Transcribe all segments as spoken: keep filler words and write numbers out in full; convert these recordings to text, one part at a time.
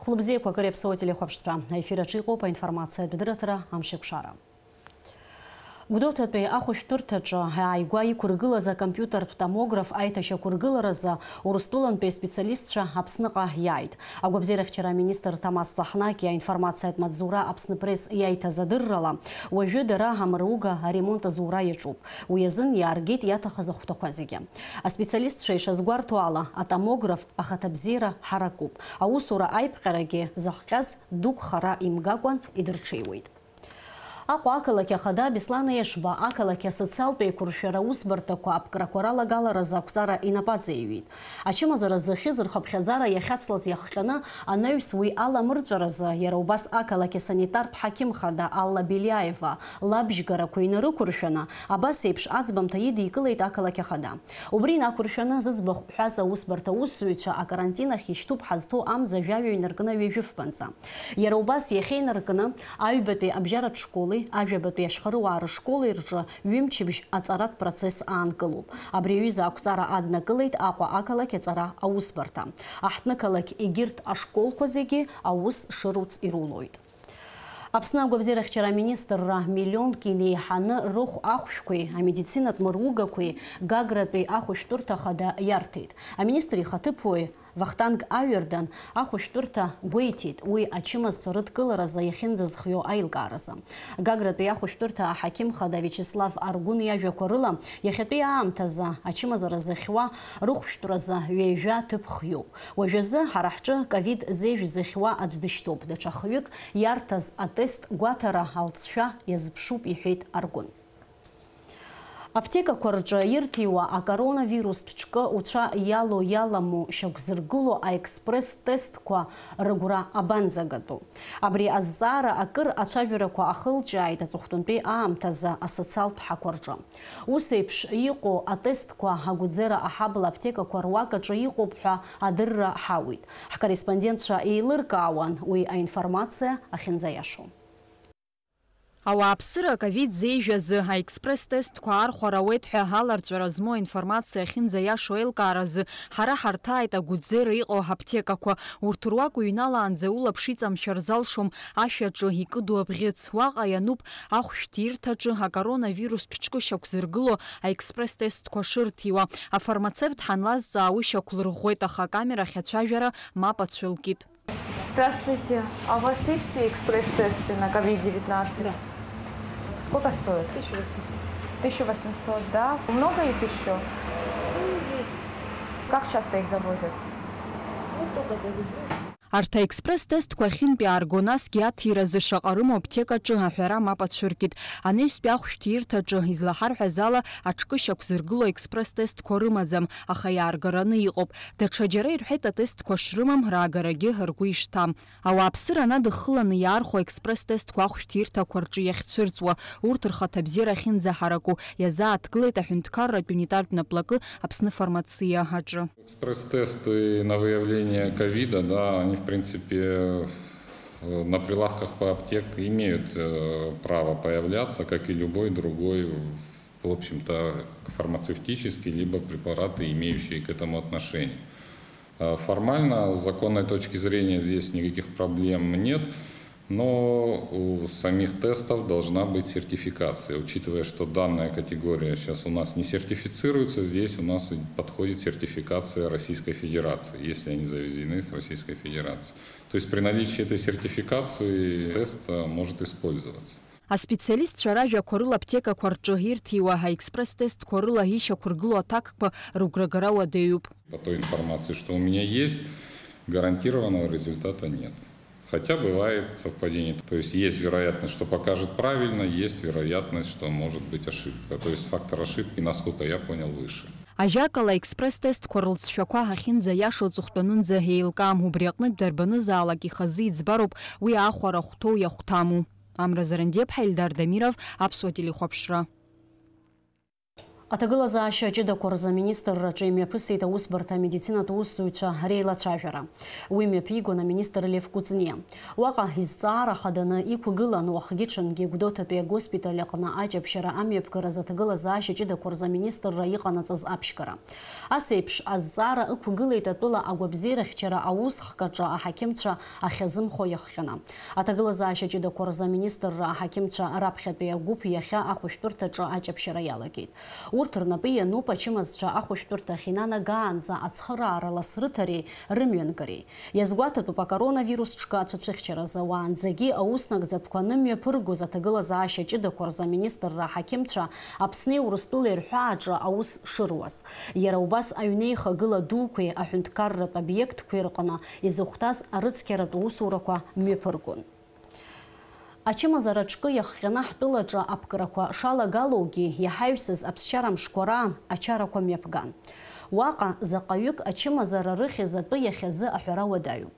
Хәлыбзиақәа, акыр иаԥсоу ателехәаԥшцәа, аефир аҿы иҟоуп аинформациатә дырраҭара «Амшеиқәшара». Гәдоуҭатәи ахәышәтәырҭаҿы ааигәа иқәыргылаз акомпиутертә томограф аиҭашьақәыргыларазы Урыстәылантәи аспециалистцәа Аԥсныҟа иааит. Агәабзиарахьчара аминистр Ҭамаз Ҵаҳнаки аинформациатә маҵзура Аԥсны Пресс иаиҭаз адыррала, уажәы дара амыруга аремонт азура иаҿуп. Уи азын иааргеит иаҭахыз ахәҭақәа зегьы. Аспециалистцәа ишазгәарҭо ала, атомограф ахаҭабзиара ҳаракуп. Аусура аиԥҟьарагьы зыхҟьаз дук хара имгакәан идырҽеиуеит. Аҟәа ақалақь ахада Беслан Ешба ақалақь асоциалтә еиқәыршәара аусбарҭақәа аԥкрақәа ралагаларазы ақәҵара инапаҵаиҩит. Ачымазара зыхьыз рхыԥхьаӡара иахьацлаз иахҟьаны анаҩс уи аламырҵәаразы иара убас ақалақь асанитартә ҳақьым хада Алла Белиаева лабжьгарақәа инарықәыршәаны абас еиԥш аӡбамҭа идикылеит ақалақь ахада. Убри инақәыршәаны зыӡбахә ҳәаз аусбарҭа аусзуҩцәа акарантин ахь ишьҭуп ҳазҭоу амза жәаҩа инаркны ҩажәи фбанҵа. Иара убас иахьа инаркны аҩбатәи абжьаратә школи ажәабатәи ашьхарыуаа рышколи рҿы ҩымчыбжь аҵаратә процесс аанкылоуп. Абри аҩыза ақәҵара аднакылеит Аҟәа ақалақь аҵара аусбарҭа. Аҳҭнықалақь егьырҭ ашколқәа зегьы аус шыруц ирулоит. Аԥсны агәабзиарахьчара аминистрра миллионк инеиҳаны рыхә ахәшәқәеи амедицинатә мыругақәеи Гагратәи ахәышәтәырҭа хада иарҭеит. Аминистр ихаҭыԥуаҩ Вахтанг Аҩардан ахәышәтәырҭа гәеиҭеит, уи ачымазцәа рыдкыларазы иахьынӡазхиоу аилкааразы. Гагратәи ахәышәтәырҭа аҳақьым хада Виачеслав Аргәын иажәақәа рыла, иахьатәи аамҭазы ачымазара зыхьуа рыхәшәтәразы ҩажәа ҭыԥ хиоуп. Уажәазы ҳара ҳҿы ковид зежә зыхьуа аӡә дышьҭоуп, даҽа хҩык иарҭаз атест гәаҭара алҵшәа иазыԥшуп, иҳәеит Аргәын. Аԥҭекақәа рҿы ирҭиуа акоронавирустә ҿкы уцәа иалоу-иаламу шьақәзыргыло аекспресс-тестқәа рыгәра абанӡагатәу? Абри азҵаара акыр ацәажәарақәа ахылҿиааит аҵыхәтәантәи аамҭазы асоциалтә ҳақәа рҿы. Ус еиԥш иҟоу атестқәа агәӡера аҳабла аԥҭекақәа руак аҿы иҟоуп ҳәа адырра ҳауит. Ҳкорреспондентцәа еилыркаауан уи аинформациа ахьынӡаиашоу. Ауааԥсыра аковид зежә азы аекспресс-тестқәа архәара ауеит ҳәа аларҵәара змоу аинформациа ахьынӡаиашоу аилкааразы ҳара ҳарҭааит агәӡера иҟоу аԥҭекақәа. Урҭ руак уҩналаанӡа улаԥш иҵамшәар залшом ашәаҿы икыду абӷьыц. Уаҟа иануп ахәшәҭирҭаҿы акоронавирустә ҿкы шьақәзыргыло аекспресс-тестқәа шырҭиуа. Афармацевт ҳанлазҵаа уи шьақәлырӷәӷәеит, аха акамерахь ацәажәара мап ацәылкит. Здравствуйте. А у вас есть экспресс-тесты на ковид девятнадцать? Да. Сколько стоит? Тысяча восемьсот. Тысяча восемьсот, да? Много их еще? Ну, есть. Как часто их завозят? Ну, только за людей. Арҭ аекспресс-тестқәа ахьынтә иаарго, насгьы аҭиразы шаҟа рымоу аԥҭекаҿы аҳәара мап ацәыркит. Анаҩстәи ахәшәҭирҭаҿы, излаҳарҳәаз ала, аҿкы шьақәзыргыло аекспресс-тестқәа рымаӡам, аха иааргараны иҟоуп. Даҽа џьара ирҳәеит атестқәа шрымам, раагарагьы ргәы ишҭам. Ауааԥсыра анадыххыланы иаархәо аекспресс-тестқәа ахәшәҭирҭақәа рҿы иахьцәырҵуа, урҭ рхаҭабзиара ахьынӡаҳараку иазааҭгылеит аҳәынҭқарратә унитартә наплакы Аԥсны фармациа аҿы. Экспресс-тесты на выявление ковида, да, они, в принципе, э, на прилавках по аптек имеют, э, право появляться, как и любой другой, в общем-то, фармацевтический либо препараты, имеющие к этому отношение. Э, формально, с законной точки зрения, здесь никаких проблем нет, но у самих тестов должна быть сертификация. Учитывая, что данная категория сейчас у нас не сертифицируется, здесь у нас и подходит сертификация Российской Федерации, если они завезены с Российской Федерации. То есть при наличии этой сертификации тест, э, может использоваться. Аспециалистцәа ражәақәа рыла аԥҭекақәа рҿы ирҭиуа аекспресс-тестқәа рыла ишьақәыргылоу аҭакқәа рыгәрагара уадаҩуп. По той информации, что у меня есть, гарантированного результата нет. Хотя бывает совпадение. То есть есть вероятность, что покажет правильно, есть вероятность, что может быть ошибка. То есть фактор ошибки, насколько я понял, выше. Ажәакала, аекспресс-тестқәа рылҵшәақәа ахьынӡаиашоу аҵыхәтәанынӡа еилкаам, убри аҟнытә дарбанызаалак ихазы иӡбароуп уи аахәара ахәҭоу иахәҭаму. Амра Зарандиаԥҳа, Ельдар Дамиров, Аԥсуа телехәаԥшра. Аҭагылазаашьа ҷыдақәа рзы аминистрраҿы имҩаԥысит аусбарҭа амедицинатә усзуҩцәа реилацәажәара. Уи мҩаԥигон аминистр Лев Кәыҵниа. Уаҟа изҵаара хаданы иқәгылан уахгьы-ҽынгьы Гәдоуҭатәи агоспиталь аҟны аҷаԥшьара амҩаԥгаразы аҭагылазаашьа ҷыдақәа рзы аминистрра иҟанаҵаз аԥшьгара. Ас еиԥш азҵаара ықәгылеит атәыла агәабзиарахьчара аусхк аҿы аҳақьымцәа ахьазымхо иахҟьаны. Аҭагылазаашьа ҷыдақәа рзы аминистрра аҳақьымцәа раԥхьатәи агәыԥ иахьа ахәышәтәырҭаҿы аҷаԥшьара иалагеит. Урҭ рнапы иануп ачымазцәа ахәышәтәырҭахь инанагаанӡа ацхыраара ласрыҭареи рымҩангареи. Иазгәаҭатәуп, акоронавирус ҽкы ацәацәыхьчаразы уаанӡагьы аус нагӡатәқәа анымҩаԥыргоз аҭагылазаашьа ҷыдақәа рзы аминистрра аҳақьымцәа Аԥсни Урыстәылеи рҳәааҿы аус шыруаз. Иара убас аҩнеихагыла дуқәеи аҳәынҭқарратә обиектқәеи рҟны изыхәҭаз арыцқьаратә усурақәа мҩаԥыргон. Ачымазара ҿкы иахҟьаны ҳтәылаҿы аԥкрақәа шалагалоугьы, иаҳаҩсыз аԥсшьара мшқәа раан ачарақәа мҩаԥган. Уаҟа заҟаҩык ачымазара рыхьыз атәы иахьазы аҳәара уадаҩуп.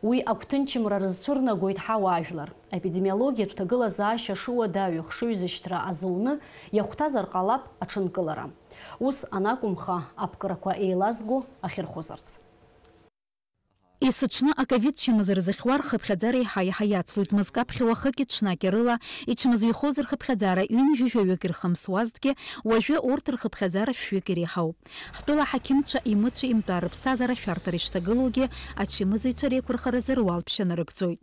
Уи агәҭынчымра рызцәырнагоит ҳауаажәлар. Епидемиологиатә ҭагылазаашьа шыуадаҩу хшыҩзышьҭра азуны иахәҭазар ҟалап аҽынкылара. Ус анакәымха, аԥкрақәа еилазго ахьырхозарц. Есыҽны аковид чымазара зыхьуа рхыԥхьаӡара еиҳа-еиҳа иацлоит. Мызкы аԥхьа уахыки ҽнаки рыла ичмазаҩхоз рхыԥхьаӡара ҩынҩажәаҩык ирхымсуазҭгьы, уажәы урҭ рхыԥхьаӡара шәҩык иреиҳауп. Ҳтәыла аҳақьымцәа имыцәеи имтәа рыԥсҭазаара ашәарҭара ишҭагылоугьы, ачымазаҩцәа реиқәырхаразы руалԥшьа нарыгӡоит.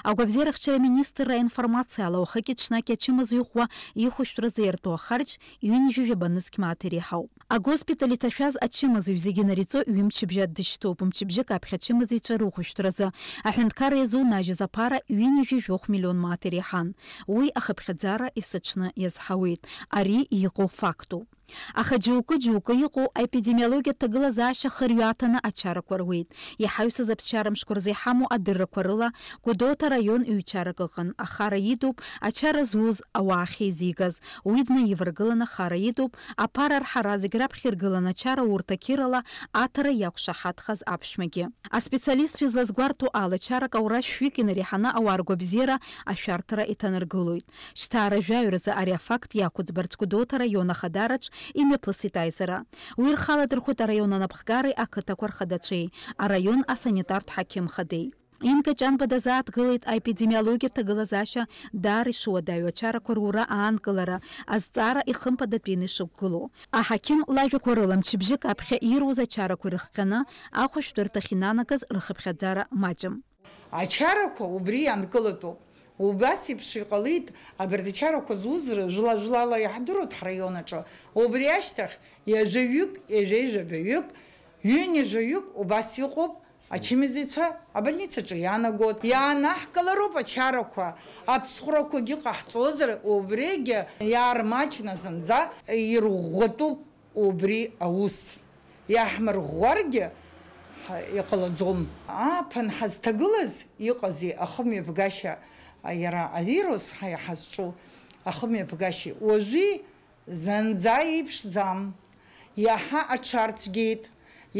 Агәабзиарахьчара аминистрра аинформациала уахыки ҽнаки ачымазаҩ ӷәӷәа ихәышәтәразы иарту ахарџь ҩынҩажәи жәаба нызқь мааҭ иреиҳауп. Агоспиталь иҭашәаз ачымазаҩ зегьы инариҵо ҩымчыбжьа дышьҭоуп, мчыбжьык аԥхьа ачымазаҩцәа рыхәышәтәразы аҳәынҭқарра иазунажьыз аԥара ҩынҩажәи жәохә миллион мааҭ иреиҳан. Уи ахыԥхьаӡара есыҽны иазҳауеит. Ари иҟоу фактуп. Аха џьоукы-џьоукы иҟоу аепидемиологиатә ҭагылазаашьа хырҩа аҭаны ачарақәа руеит. Иҳаҩсыз аԥсшьара мшқәа рзы иҳамоу адыррақәа рыла, Гәдоуҭа араион ҩ-чарак ыҟан, ахара идуп ачара зуз ауаа ахьеизигаз. Уи днаиваргылан, ахара идуп аԥара арҳара, зегь раԥхьа иргылан ачара урҭ ақьырала аҭара иақәшаҳаҭхаз аԥшәмагьы. Аспециалистцәа излазгәарҭо ала, чарак аура шәҩык инареиҳаны ауаа ргәабзиара ашәарҭара иҭанаргылоит. Шьҭа ара жәаҩа рзы ари афакт иақәыӡбарц Гәдоуҭа араион ахадараҿ имҩаԥысит аизара. Уи рхы аладырхәит араион анапхгареи ақыҭақәа рхадацәеи, араион асанитартә ҳақьым хадеи. Инга Ҷанба дазааҭгылеит аепидемиологиатә ҭагылазаашьа даара ишуадаҩу, ачарақәа рура аанкылара азҵаара ихымԥадатәины ишықәгылоу. Аҳақьым лажәақәа рыла, мчыбжьык аԥхьа ируз ачарақәа ирыхҟьаны ахәышәтәырҭахь инанагаз рхыԥхьаӡара маҷым. Ачарақәа убри ианкылатәуп. Убас еиԥш иҟалеит, абарҭ ачарақәа зуз ры-, жәла-жәлала иаҳдыруеит ҳраион аҿы. Убри ашьҭахь ҩажәаҩык, ҩажәеи жәабаҩык, ҩынҩажәаҩык убас иҟоуп, ачымазаҩцәа абольницаҿы иаанагоит. Иаанаҳкылароуп ачарақәа, аԥсхәрақәагьы ҟаҳҵозар, убригьы иаармаҷны зынӡа ирӷәӷәатәуп. Убри аус иаҳмырӷәӷәаргьы ҳа-, иҟалаӡом. Ааԥын ҳазҭагылаз иҟази ахымҩаԥгашьа, а, иара авирус ҳа-, иҳазҿу ахымҩаԥгашьеи уажәи зынӡа еиԥшӡам. Иаҳа аҽарцәгьеит,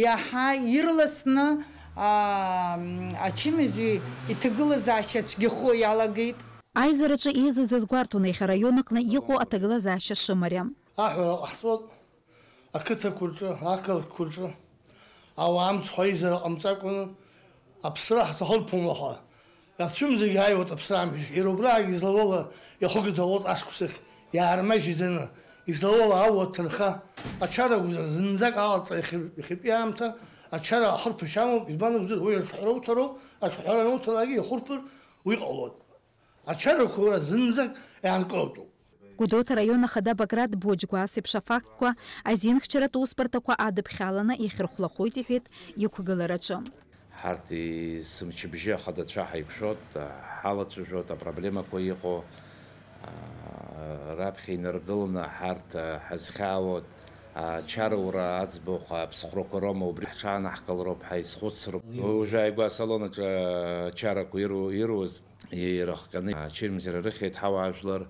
иаҳа ирласны, аа, м, ачымазаҩ иҭагылазаашьа цәгьахо иалагеит. Аизараҿы еизаз азгәарҭон иахьа араион аҟны иҟоу аҭагылазаашьа шымариам. Аҳәара ҟаҳҵоит. Ақыҭақәа рҿы, ақалақьқәа рҿы ауаа амцхә аизара ҟамҵакәаны аԥсра ҳзахылԥом уаха. Ацәымзагьы ааиуеит аԥсра амшьахь, иара убраагьы излауала иахыгӡалоит ашықәсахь иаармажьӡаны, излауала ауа аҭынха. Ачара акәзар, зынӡак аҟаҵара иахьа-, иахьатәи аамҭа ачара ахырԥашьа амоуп, избан акәзар, уи аҿҳәара уҭароуп, аҿҳәара ануҭалакгьы ихурԥыр уи ҟалоит. Ачарақәа уара зынӡак иаанкылатәуп. Гәдоуҭа араион ахада Баграт Боџьгәа ас еиԥш афактқәа азинхьчаратә усбарҭақәа адыԥхьаланы иахьырхәлахоит, иҳәеит иқәгылараҿы. Ҳарҭ есымчыбжьы ахадацәа ҳаиқәшәоит, ҳалацәажәоит апроблемақәа иҟоу, раԥхьа инаргыланы ҳарҭ ҳазхьаауеит, ачараура аӡбахә аԥсхәрақәа роума, убри ҳҽаанаҳкылароуп, ҳаизхәыцроуп. Уажәы ааигәа асалон аҿы ачарақәа иру-, ируаз. Ирыхҟьаны ачымазара рыхьеит ҳауаажәлар,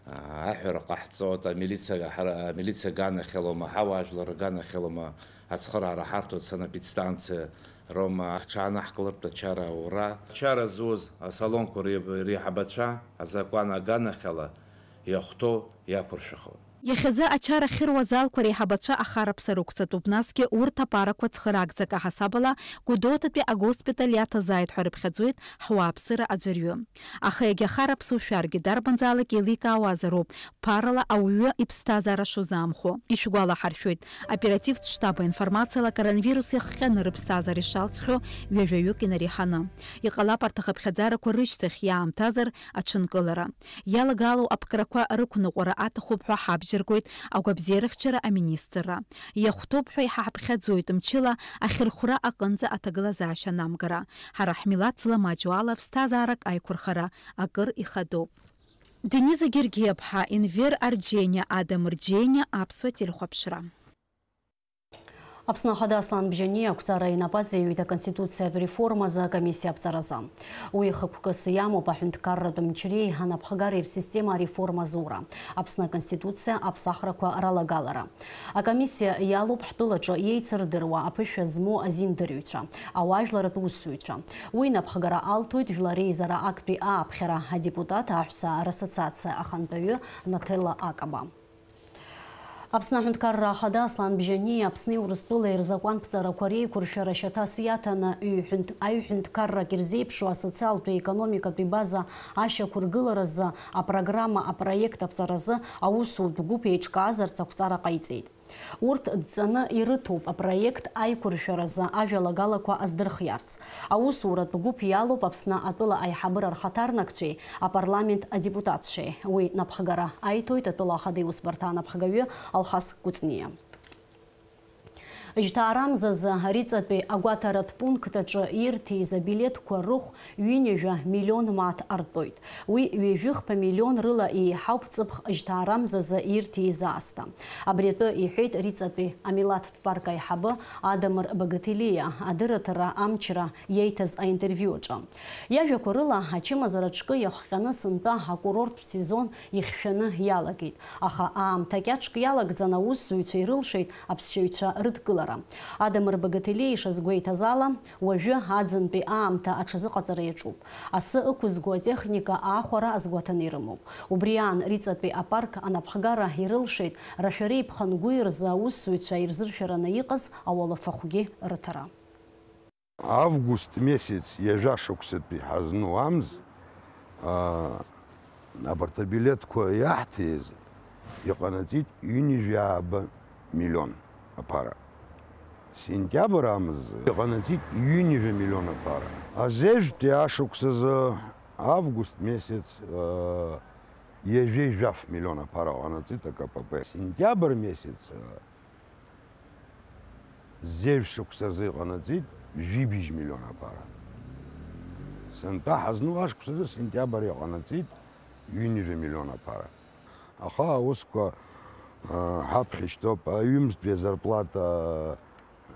аҳәара ҟаҳҵоит, амилициа, ҳара, амилициа аганахьалома, ҳауаажәлар рганахьалома, ацхыраара ҳарҭоит, санэпидстанциа роума, ҳҽаанаҳкылартә ачара аура. Ачара зуз асалонқәа ри-, реиҳабацәа азакәан аганахьала иахәҭоу иақәыршәахоит. Иахьазы ачара ахьыруа азалқәа реиҳабацәа ахараԥса рықәҵатәуп, насгьы урҭ аԥарақәа цхыраагӡак аҳасабала Гәдоуҭатәи агоспиталь иаҭазааит ҳәа рыԥхьаӡоит ҳуааԥсыра аӡәырҩы. Аха егьа ахараԥса ушәаргьы, дарбанзаалак еиликаауазароуп, ԥарала ауаҩы иԥсҭазаара шузаамхәо. Ишәгәалаҳаршәоит, оперативтә штаб аинформациала коронавирус иахҟьаны рыԥсҭазаара ишалҵхьоу ҩажәаҩык инареиҳаны. Иҟалап арҭ ахыԥхьаӡарақәа рышьҭахь иаамҭазар аҽынкылара. Иалагалоу аԥкрақәа рықәныҟәара аҭахуп ҳәа ҳабжьаргоит агәабзиарахьчара аминистрра. Иахәҭоуп ҳәа иҳаҳԥхьаӡоит мчыла ахьырхәра аҟынӡа аҭагылазаашьа анамгара. Ҳара ҳмилаҭ зламаҷу ала ԥсҭазаарак аиқәырхара акыр ихадоуп. Дениза Гергиаԥҳа, Енвер Арџьениа, Адам Рџьениа, Аԥсуа телехәаԥшра. Аԥсны Ахада Аслан Бжьаниа ақәҵара инапы аҵаиҩит Аконституциатә реформазы акомиссиа аԥҵаразы. Уи хықәкыс иамоуп аҳәынҭқарратә мчреи анапхгареи рсистема ареформа азура, Аԥсны Аконституциа аԥсахрақәа ралагалара. Акомиссиа иалоуп ҳтәылаҿы иеицырдыруа аԥышәа змоу азиндырҩцәа, ауаажәларратә усзуҩцәа. Уи напхгара алҭоит Жәлар Реизара актәи ааԥхьара адепутат аҳәса рассоциациа ахантәаҩы Нателла Акаба. Аԥсны Аҳәынҭқарра Ахада Аслан Бжьаниа Аԥсни Урыстәылеи рзакәанԥҵарақәа реиқәыршәара шьаҭас иаҭаны, ҩ-ҳәынҭ-, аҩ-ҳәынҭқаррак ирзеиԥшу асоциалтәи економикатәи база ашьақәыргыларазы апрограмма апроект аԥҵаразы аусутә гәыԥ еиҿкаазарц ақәҵара ҟаиҵеит. Урҭ дҵаны ирыҭоуп апроект аиқәыршәаразы ажәалагалақәа аздырхиарц. Аусуратә гәыԥ иалоуп Аԥсны атәыла аиҳабыра рхаҭарнакцәеи апарламент адепутатцәеи. Уи напхгара аиҭоит атәыла ахада иусбарҭа анапхгаҩы Алхас Кәыҵниа. Жьҭаарамзазы Риҵатәи агәаҭаратә пункт аҿы ирҭиз абилеҭқәа рыхә ҩынҩажәа миллион мааҭ артәоит. Уи ҩажәи хԥа миллион рыла еиҳауп ҵыԥх жьҭаарамзазы ирҭиз аасҭа. Абри атәы иҳәеит Риҵатәи амилаҭтә парк аиҳабы Адамыр Багаҭелиа адырраҭара Амчра иаиҭаз аинтервиу аҿы. Иажәақәа рыла, ачымазара аҿкы иахҟьаны сынтәа акурорттә сезон ихьшәаны иалагеит. Аха аамҭа кьаҿк иалагӡан аусзуҩцәа ирылшеит аԥсшьаҩцәа рыдкылара. Адамыр Багаҭелиа ишазгәеиҭаз ала, уажәы аӡынтәи аамҭа аҽазыҟаҵара иаҿуп. Асы ықәызго атехника аахәара азгәаҭаны ирымоуп. Убри аан Риҵатәи апарк анапхгара ирылшеит рашәареи ԥхынгәи рзы аусзуҩцәа ирзыршәараны иҟаз ауалафахәгьы рыҭара. Август месяц ҩажәа шықәсатәи ҳазну амз, аа, абарҭ абилеҭқәа иаҳҭиз иҟанаҵеит ҩынҩажәи ааба миллион аԥара. Сентиабр амзазы иҟанаҵеит ҩынҩажәа миллион аԥара. Азежәтәи ашықәсазы, август месяц, аа, ҩажәи жәаф миллион аԥара ҟанаҵеит АКПП. Сентиабр месяц, аа, зежә шықәсазы иҟанаҵеит жәибжь миллион аԥара. Сынтәа ҳазну ашықәсазы сентиабр иҟанаҵеит ҩынҩажәа миллион аԥара. Аха аусқәа, а, ҳаԥхьа ишьҭоуп, аҩымзтәи азарплата,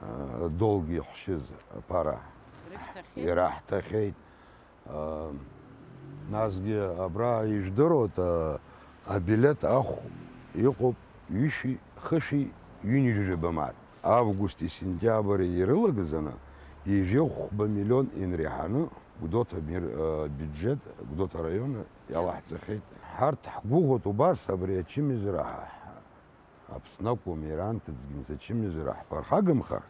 а, долг ихшьыз аԥара ираҳҭахьеит. Аа, насгьы абра ижәдыруеит, аа, абилеҭ ахә иҟоуп ҩышәи хышәи ҩынҩажәаба мааҭ. Августи сентиабри ирылагӡаны ҩажәи хәба миллион инреиҳаны Гәдоуҭа мер-, аа, биуџьет, Гәдоуҭа араион иалаҳҵахьеит. Ҳарҭ ҳгәыӷуеит убас абри ачымазара ҳа-, ҳа-, Аԥсны акәым, иара анҭыҵгьы ачымазара ҳԥырхагамхар,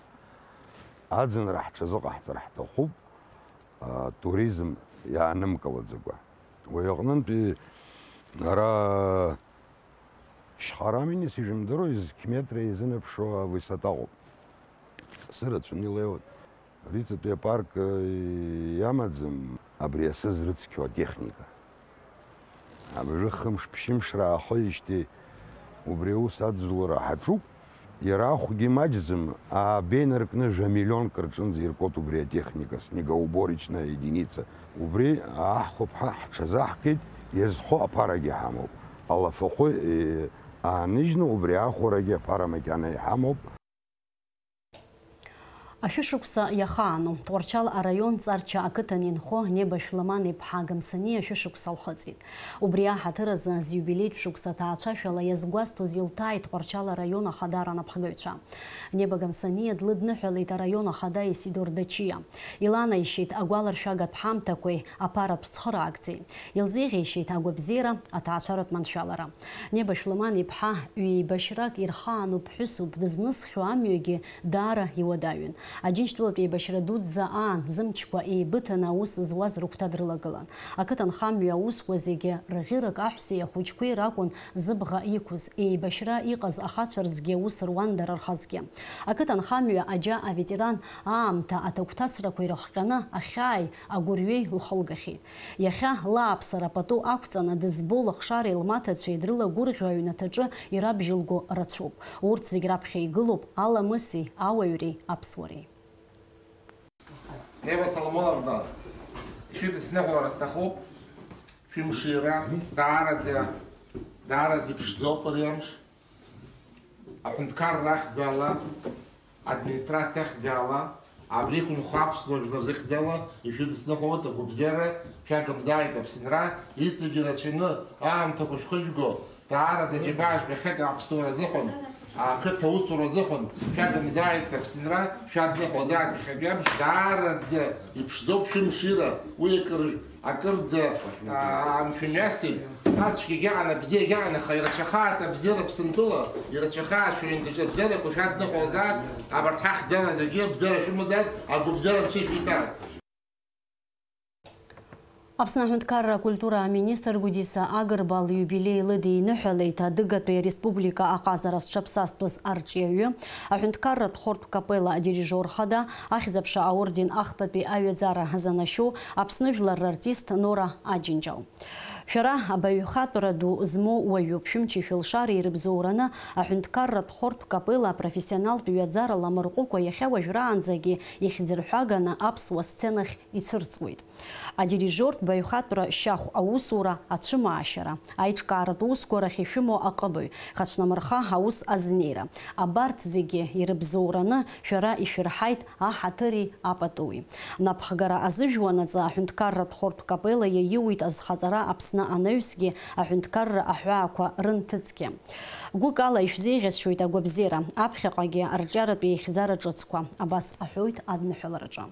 аӡынра ҳҽазыҟаҳҵар ҳҭахуп, а, туризм иаанымкылаӡакәа. Уи аҟнынтәи ара Шьхарамини сижәымдыруа, зқь метра изынаԥшуа авысота ыҟоуп. Сырацәаны илеиуеит. Риҵатәи апарк, э, иамаӡам абри асы зрыцқьоу атехника. Абыржәы хымш-ԥшьымш раахыижьҭеи убри аус аӡлара ҳаҿуп. Иара ахәгьы маҷӡам, ааба инаркны жәа миллионк рҿынӡа иркуеит убри атехника, снегоуборочная единица. Убри аҳхәаԥҳа ҳҽазаҳкит, иазхо аԥарагьы ҳамоуп. Алафахәы, э, ааныжьны убри ахәарагьы аԥара макьана иҳамоуп. Ашәышықәса иахаану, Тҟәарчал араион Ҵарча ақыҭан инхо Небашә Ломан-иԥҳа Гамсаниа шәышықәса лхыҵит. Убри аҳаҭыр азы зиубилеитә шықәса ҭаацәашәала иазгәазҭоз илҭааит Тҟәарчал араион ахадара анапхгаҩцәа. Неба Гамсаниа длыдныҳәалеит араион ахада Исидор Дачиа. Иланаишьеит агәаларшәагатә ҳамҭақәеи аԥаратә цхыраагӡеи. Илзеиӷьеишьеит агәабзиара, аҭаацәаратә маншәалара. Неба Шәлыман-иԥҳа ҩеибашьрак ирхаану ԥҳәысуп, дызнысхьоу амҩагьы даара иуадаҩын. Аџьынџьтәылатә еибашьра дуӡӡа аан, зымчқәа еибыҭаны аус зуаз рыгәҭа дрылагылан. Ақыҭанхамҩа аусқәа зегьы рӷьырак аҳәсеи ахәыҷқәеи ракәын зыбӷа иқәыз, еибашьра иҟаз ахацәа рзгьы аус руан дара рхазгьы. Ақыҭанхамҩа аџьа аветеран аамҭа аҭагәҭасрақәа ирыхҟьаны ахьааи агәырҩеи лхылгахьеит. Иахьа лааԥсара пату ақәҵаны дызбо лыхшареи лмаҭацәеи дрылагәырӷьо аҩнаҭаҿы ирабжьылго рацәоуп. Урҭ зегь раԥхьа игылоуп аламыси ауаҩреи аԥсуареи. Ева Соломоновна, ишәыдысныҳәалар сҭахуп, шәымшира даараӡа, даараӡа иԥшӡоуп ари амш. Аҳәынҭқарра ахьӡала, администрациа ахьӡала, абри иқәынхо аԥсуа жәлар рыхьӡала ишәыдысныҳәалоит агәабзиара, шәагымзааит Аԥсынра, иҵегьы ирацәаны аамҭақәа шәхыжәго, даараӡа џьабаа жәбахьеит аԥсуара азыҳәан, ақыҭа аусура азыҳәан, шәагымзааит Аԥсынра, шәадныҳәалзааит ԥхьатәи амш, даараӡа иԥшӡоуп шәымшира, уи акыр Акырӡа, аа, амшәымҩасит, ацәгьагьы аҟан, абзиагьы аҟан, аха ирацәахааит абзиара Аԥсынтәыла, ирацәахааит шәыҩндаҿы абзиарақәа шәадныҳәалзааит, абарҭ ҳахьӡала зегьы абзиара шәымазааит, агәабзиара амшын шәиҭааит. Аԥсны аҳәынҭқарра акультура аминистр Гәдиса Агрба лиубилеи лыдиныҳәалеит адыгатәи ареспублика аҟазара зҽаԥсазтәыз арҿиаҩы, аҳәынҭқарратә хортә капелла адирижиор хада, Ахьӡ-аԥша аорден ахԥатәи аҩаӡара занашьоу Аԥсны жәлар рартист Нора Аџьынџьал. Шәара абаҩхатәра ду змоу уаҩуп, шәымчи шәылшареи ирыбзоураны аҳәынҭқарратә хортә капелла апрофессионалтә ҩаӡара ламырҟәыкәа иахьа уажәраанӡагьы ихьӡырҳәаганы аԥсуа сценахь ицәырҵуеит. Адирижиортә баҩхатәра шьахә аусура ацәымаашьара, аиҿкааратә усқәа рахь ишәымоу аҟыбаҩ, хацәнамырха аус азнеира, абарҭ зегьы ирыбзоураны шәара ишәырҳаит аҳаҭыри апатуи. Напхгара азыжәуанаҵы аҳәынҭқарратә хортә капелла иаиуит азхаҵара Аԥсны анаҩсгьы аҳәынҭқарра аҳәаақәа рынҭыҵгьы. Гәыкала ишәзеиӷьасшьоит агәабзиара, аԥхьаҟагьы арҿиаратә еихьӡара ҿыцқәа, абас аҳәоит адныҳәалараҿы.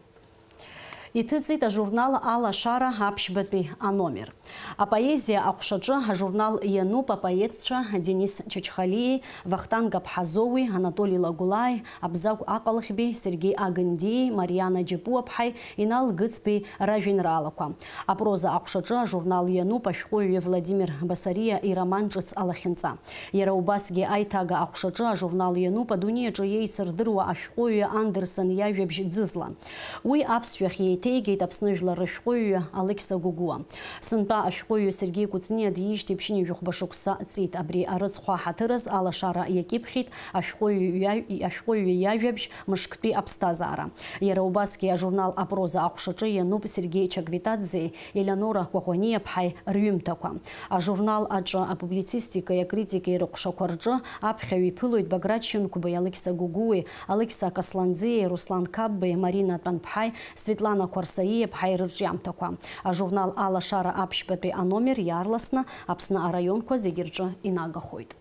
Иҭыҵит ажурнал Алашара аԥшьбатәи аномер. Апоезиа аҟәшаҿы ажурнал иануп апоетцәа Денис Чачхалиеи, Вахтанг Аԥҳазоуи, Анатоли Лагәлааи, Абзагә Аҟалӷьби, Сергеи Агындиеи, Мариана Џьапуаԥҳаи, Инал Гыцбеи ражәеинраалақәа. Апроза аҟәшаҿы ажурнал иануп ашәҟәыҩҩы Владимир Басариа ироман ҿыц Алахьынҵа. Иара убасгьы аиҭага аҟәшаҿы ажурнал иануп адунеи аҿы иеицырдыруа ашәҟәыҩҩы Андерсон иажәабжь ӡызлан. Уи аԥсшәахь иеиҭеигеит Аԥсны жәлар рышәҟәыҩҩы Алықьса Гәыгәуа. Сынтәа ашәҟәыҩҩы Сергеи Кәыҵниа диижьҭеи ԥшьынҩажәи хәба шықәса ҵит. Абри арыцхә аҳаҭыр азы алашара иакьыԥхьит ашәҟәыҩҩы иа-, ашәҟәыҩҩы иажәабжь Мышктәи аԥсҭазаара. Иара убасгьы ажурнал Апроза аҟәшаҿы иануп Сергеи Чагвитаӡеи Елеонора Кәаӷәаниаԥҳаи рҩымҭақәа. Ажурнал аҿы апублицистикеи акритикеи рыҟәшақәа рҿы аԥхьаҩ иԥылоит Баграт Шьынқәбеи, Алықьса Гәыгәуи, Алықьса Касланӡиеи, Руслан Қапбеи, Марина Тәанԥҳаи, Светлана Қәарсаиаԥҳаи рырҿиамҭақәа. Ажурнал Алашара аԥшьбатәи аномер иаарласны Аԥсны араионқәа зегьы рҿы инагахоит.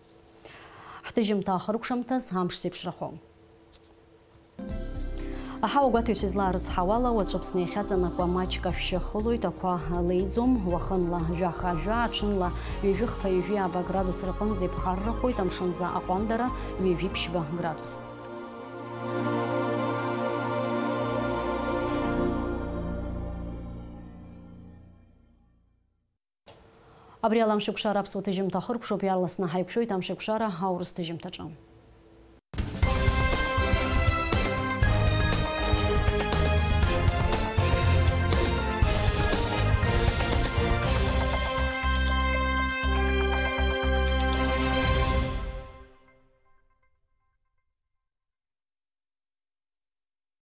Ҳҭыжьымҭа ахыркәшамҭаз амш зеиԥшрахо. Аҳауа гәаҭаҩцәа излаарыцҳауала, уаҵәы Аԥсны иахьаҵанакуа маҷк ашәшьы ахылоит, ақәа леиӡом, уахынла жәаха-жәаа, аҽынла ҩажәи хԥа, ҩажәи ааба градус рҟынӡа иԥхаррахоит, амшынӡа аҟәандара ҩажәи ԥшьба градус. Абри ала амшеикәшара аԥсуа ҭыжьымҭа ахыркәшоуп, иаарласны ҳаиқәшәоит амшеикәшара аурыс ҭыжьымҭаҿы.